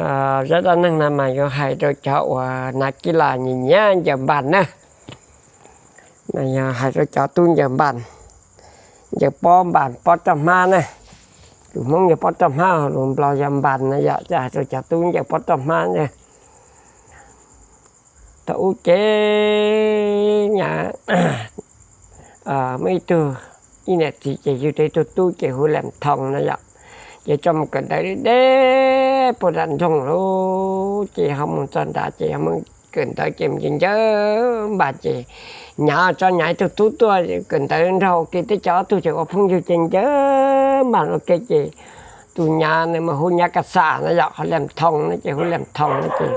Zaj dab neeg no mas yuav hais rau cov uas hnav kib las nyiam nyiam ncaws npas na, mas yog hais rau cov tub ncaws npas, ncaws pob npas pob roj hmab na. Lus Hmoob yog pob roj hmab, lus Nplog yog npas na yom, ces hais rau cov tub ncaws pob roj hmab na. Thaum ub ces nyav muaj ib tug, ib niam txiv ces yug tau ib tug tub ces hu Lam Thoo no yom. Ces tso mus kawm ntawv deb deb puag nram nroog lawm, ces ho mus txog nrad ces ho mus kawm ntawv ces mus ncaws ncaws npas ces nyav tso nyav ib tug tub tuaj kawm ntawv nrog ua ke, teb cov ob tug ces ua phooj ywg ces ncaws npas ua ke ces tus nyav nws mas hu Nyav Kas Xam no yom, ho Lam Thoo no ces hu Lam Thoo no ces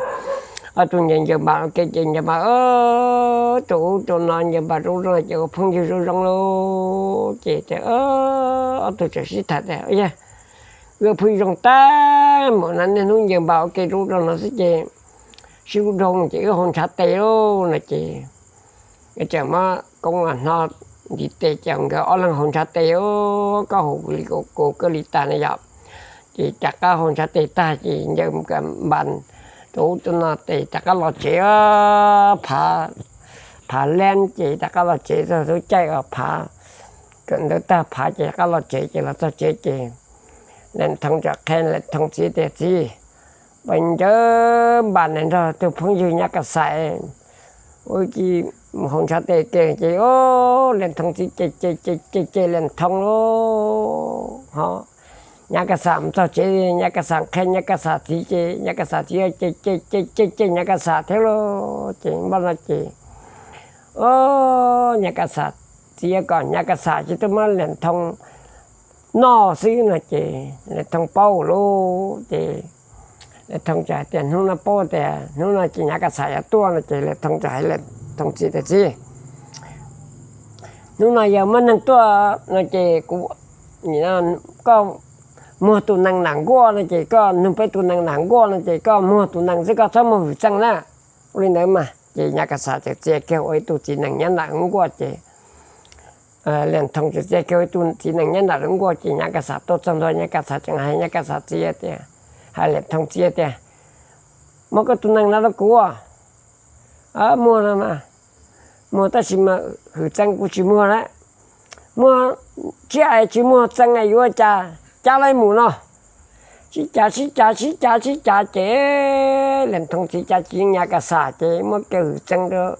ob tug ncaws ncaws npas ua ke ces ncaws npas rau ub rau no ncaws npas zoo zoo ces ua phooj ywg zoo zoo lawm ces ob tug txawm sib tham tias, Yog wb phooj ywg zoo tag npaum no niaj hnub ncaws npas ua ke zoo zoo no xwb ces sib hlub dhau ces wb hau ntshav tes lauj no ces txawm muab koob hno ntiv tes ces nkawd ob leeg hau ntshav tes, koj haus li kuv, kuv koj li tas na yom. Ces rov qab hau ntshav tes tag ces ncaws npas rau ub rau no tes rov qab los tsev, phav, phav leeb ces rov qab los tsev txog lub caij uas phav kawm ntawv tag phav ces rov qab los tsev ces los txog tsev ces Lam Thoo txawm qhia Lam Thoo txiv tias, Txiv, peb ncaws npas nrog tus phooj ywg Nyav Kas Xam ua ke, mus hau ntshav tes tiag ces Lam Thoo txiv ces ces ces ces Lam Thoo lauj. Ho Nyav Kas Xam mus txog tsev, Nyav Kas Xam qhia Nyav Kas Xam txiv ces Nyav Kas Xam txiv ces ces ces ces Nyav Kas Xam thiab lauj. Ces npaj no ces Nyav Kas Xam txiv kom Nyav Kas Xam tsis tau muab Lam Thoo noj xwb no ces Lam Thoo paub lauj. Ces Lam Thoo txawm hais tias, Hnub no paub tias hnub no ces Nyav Kas Xam yuav tuaj no ces Lam Thoo txawm hais Lam Thoo txiv tias, Txiv, hnub no yog muaj neeg tuaj no ces kuv, koj muag tus nees nram nkuaj no ces koj nug peb tus nees nram nkuaj no ces koj muag tus nees xwb, koj txhob muag hwm txeej na. Ua li ntawd mas ces Nyav Kas Xam txawm txia kiag ua ib tug txiv nees nyob nram lub nkuaj ces Lam Thoo txawm txia kiag ua ib tug txiv nees nyob nram lub nkuaj ces Nyav Kas Xam tuaj txog ntua Nyav Kas Xam tseem hais Nyav Kas Xam txiv tias, hais Lam Thoo txiv tias, Muab koj tus nees no rau kuv. Muag no mas, muag tab sis mas hwm txeej kuv tsis muag lawm. Muag, tsis hais tsis muag txeej yuav cas, cav los mus no. Sib cav sib cav sib cav sib cav ces Lam Thoo txiv cav tsis yeej Nyav Kas Xam ces muab kiag hwm txeej rau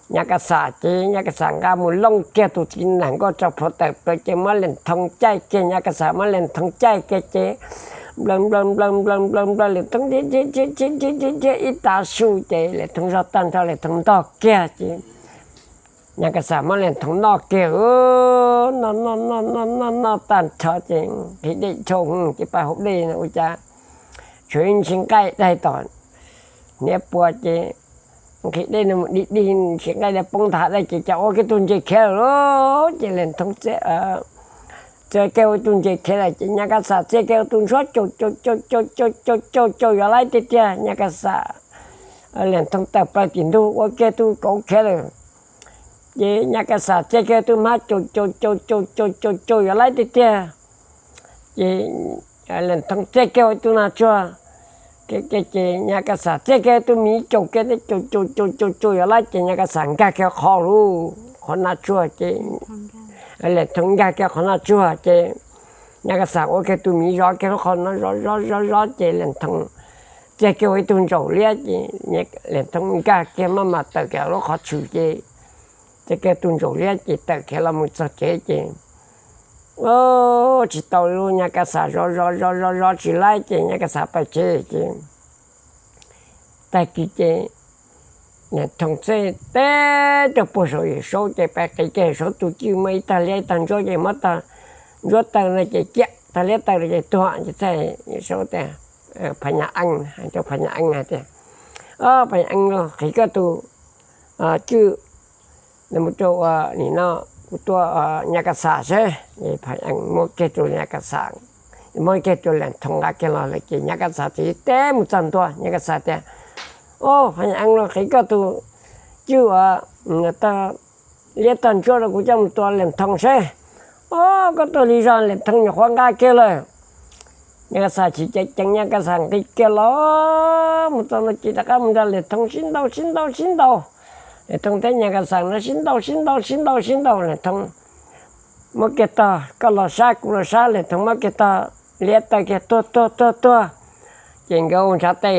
Nyav Kas Xam ces Nyav Kas Xam nqa mus looj kiag tus txiv nees nkuaj rau plhuav tawm plaws ces muab Lam Thoo caij kiag, Nyav Kas Xam muab Lam Thoo caij kiag ces nplawm nplawm nplawm nplawm nplawm nplawm Lam Thoo nrhiav nrhiav nrhiav ib tav su ces Lam Thoo zog tag nrho Lam Thoo ntog kiag ces Nyav Kas Xam muab Lam Thoo noj kiag, noj noj noj noj noj noj tag nrho ces nqhis dej dhau ces pab hauv dej no ua cas tshuav ib ntshis nqaij daig tom hniav puas ces nqhis dej no mus dig dig ntshis nqaij dej poob nthav dej ces cas ua kiag tug ntses khiav lawm lauj. Ces Lam Thoo txia kiag ua ib tug ntses khiav lawm ces Nyav Kas Xam txia kiag ua tus ntsuab caum caum caum caum caum caum caum yuav laib tiag tiag. Nyav Kas Xam, Lam Thoo tawm plaws tim ntug ua kiag tus kauv khiav lawm. Ces Nyav Kas Xam txia kiag tus hmab caum caum caum caum caum caum caum yuav laib tiag tiag. Ces Lam Thoo txia kiag ua tus nas tsuag, ces Nyav Kas Xam txia kiag tus miv caum kiag caum caum caum caum caum yuav laib ces Nyav Kas Xam nkag kiag qhov lub qhov nas tsuag ces Lam Thoo nkag kiag qhov nas tsuag ces Nyav Kas Xam ua kiag tus miv zov kiag lub qhov no zov zov zov zov ces Lam Thoo txia kiag ua ib tug ntsaum liab ces Lam Thoo nkag kiag maj mam tawm kiag lub qhov tshwm ces txia kiag tus ntsaum liab ces tawm khiav los mus txog tsev ces tsis tau li, Nyav Kas Xam zov zov zov zov zov tsis laib ces Nyav Kas Xam pais tsev ces tag kis ces Lam Thoo txawm teb rau puag saum Yawm Saub ces pais qiv kiag Yawm Saub tus cwj muaj ib tag liab ib tag ntsuab ces muab tag ntsuab taw no ces ciam tag liab taw ces tuag ces txawm Yawm Saub tias, Pha Nyas Eej, hais rau Pha Nyas Eej hais tias, Pha Nyas Eej, qhib koj tus cwj mus rau ua nim no kuv tua Nyav Kas Xam seb. Pha Nyas Eej muab kiag rau Nyav Kas Xam, muab kiag rau Lam Thoo nqa kiag los lawm ces Nyav Kas Xam txiv teb mus txog ntua Nyav Kas Xam tias, Au, Pha Nyas Eej, los qhib koj tus cwj ua tag liab tag ntsuab rau kuv coj mus tua Lam Thoo seb. Au, koj tua li zog Lam Thoo nyuam qhuav nqa kiag lawm. Nyaj Kas Xas chim ceev ceev, Nyaj Kas Xas nqis kiag los mus txog no ces rov qab mus nrog Liam Thooj sib ntaus sib ntaus sib ntaus. Liam Thooj thiab Nyaj Kas Xas no sib ntaus sib ntaus sib ntaus sib ntaus, Liam Thooj muab kiag tog, koj los sab kuv los sab, Liam Thooj muab kiag tog liab taw kiag tuag tuag tuag tuag. Ces nkawd ua ntshav tes,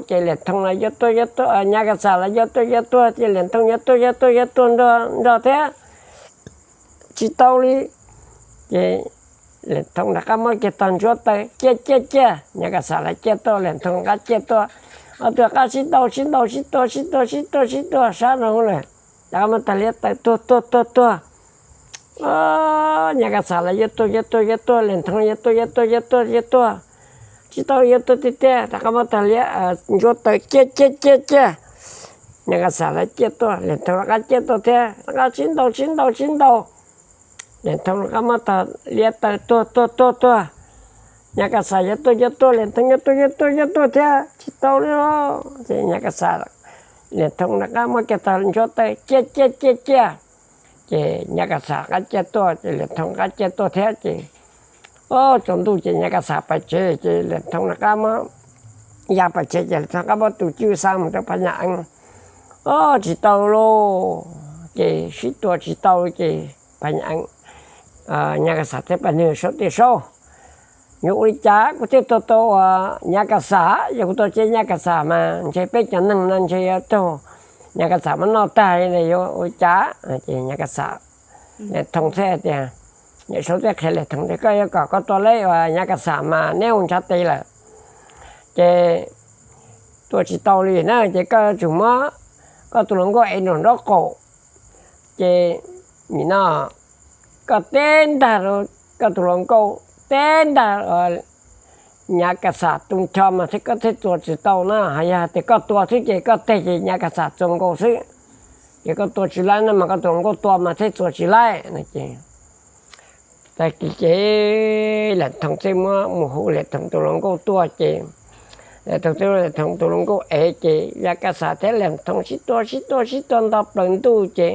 ces Liam Thooj los yuav tuag yuav tuag, Nyaj Kas Xas los yuav tuag yuav tuag, ces Liam Thooj yuav tuag yuav tuag yuav tuag nrog thiab tsis tau li. Ces Liam Thooj rov qab muab kiag tog ntsuab taw ciaj ciaj ciaj, Nyaj Kas Xas los ciaj tuaj, Liam Thooj rov qab ciaj tuaj. Ob tug rov qab sib ntaus sib ntaus sib tua sib tua sib tua sib tua sab no lawm, rov qab muab tog liab taw tuag tuag tuag tuag. Nyaj Kas Xas los yuav tuag yuav tuag yuav tuag, Liam Thooj yuav tuag yuav tuag yuav tuag yuav tuag, tsis tau, yuav tuag tiag tiag, rov qab muab tog liab ntsuab taw ciaj ciaj ciaj ciaj. Nyaj Kas Xas los ciaj tuaj, Liam Thooj rov qab ciaj tuaj thiab, rov qab sib ntaus sib ntaus sib ntaus. Liam Thooj rov qab muab tog liab taw tuag tuag tuag tuag. Nyaj Kas Xas yuav tuag yuav tuag, Liam Thooj yuav tuag yuav tuag yuav tuag thiab tsis tau li. Ces Nyaj Kas Xas, Liam Thooj rov qab muab kiag tog ntsuab taw ciaj ciaj ciaj ciaj. Ces Nyaj Kas Xas rov qab ciaj tuaj, ces Liam Thooj rov qab ciaj tuaj thiab. Ces tsaus ntuj ces Nyaj Kas Xas pais tsev, ces Liam Thooj rov qab muab, ya pais tsev ces Liam Thooj rov qab muab tus cwj xa mus rau Phas Nyas Eev. Tsis tau lauj, ces sib tua tsis tau ces Phas Nyas Eev, Nyaj Kas Xas thiab Phas Nyas Eev saib tias, Saub, yuav ua li cas kuv thiaj tua tau Nyaj Kas Xas? Yog kuv tua tsis tau Nyaj Kas Xas mas ntshe peb cov neeg no ntshe yuav raug Nyaj Kas Xas muab noj tag li, yuav ua cas? Ces Nyaj Kas Xas, Liam Thooj thiaj tias, Nyaj Saub thiaj qhia Liam Thooj tias, Koj yuav kom koj tua li uas Nyaj Kas Xas mas neb ua ntshav tes lawm, ces tua tsis tau li na, ces koj yuav tsum muab koj tus hluas nkauj ev nraum nraub qaum. Ces nim no koj teb ntag, koj tus hluas nkauj teb ntag Nyaj Kas Xas tu nrho mas thiaj, koj thiaj txuas tsis tau na. Yog hais tias koj tua xwb ces koj teg ces Nyaj Kas Xas txuas nkaus xwb, ces koj tua tsis laib no mas koj tus hluas nkauj tua mas thiaj txuas tsis laib no. Ces tag kis ces Liam Thooj thiaj muab mus hu Liam Thooj tus hluas nkauj tuaj ces Liam Thooj thiaj, Liam Thooj tus hluas nkauj ev ces Nyaj Kas Xas thiab Liam Thooj sib tua sib tua sib tua nto plaws ntuj ces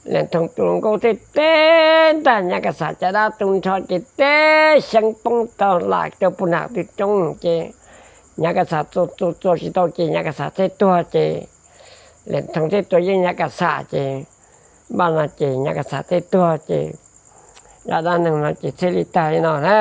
Liam Thooj tus hluas nkauj thiaj teb ntag Nyaj Kas Xas caj dab tu nrho ces teb xyeeb poob tag lam rau puag nram tw roob ces Nyaj Kas Xas txuas txuas txuas tsis tau ces Nyaj Kas Xas thiaj tuag ces Liam Thooj thiaj tua yeej Nyaj Kas Xas ces npaj no ces Nyaj Kas Xas thiaj tuag ces zaj dab neeg no ces thiaj li tag li no na.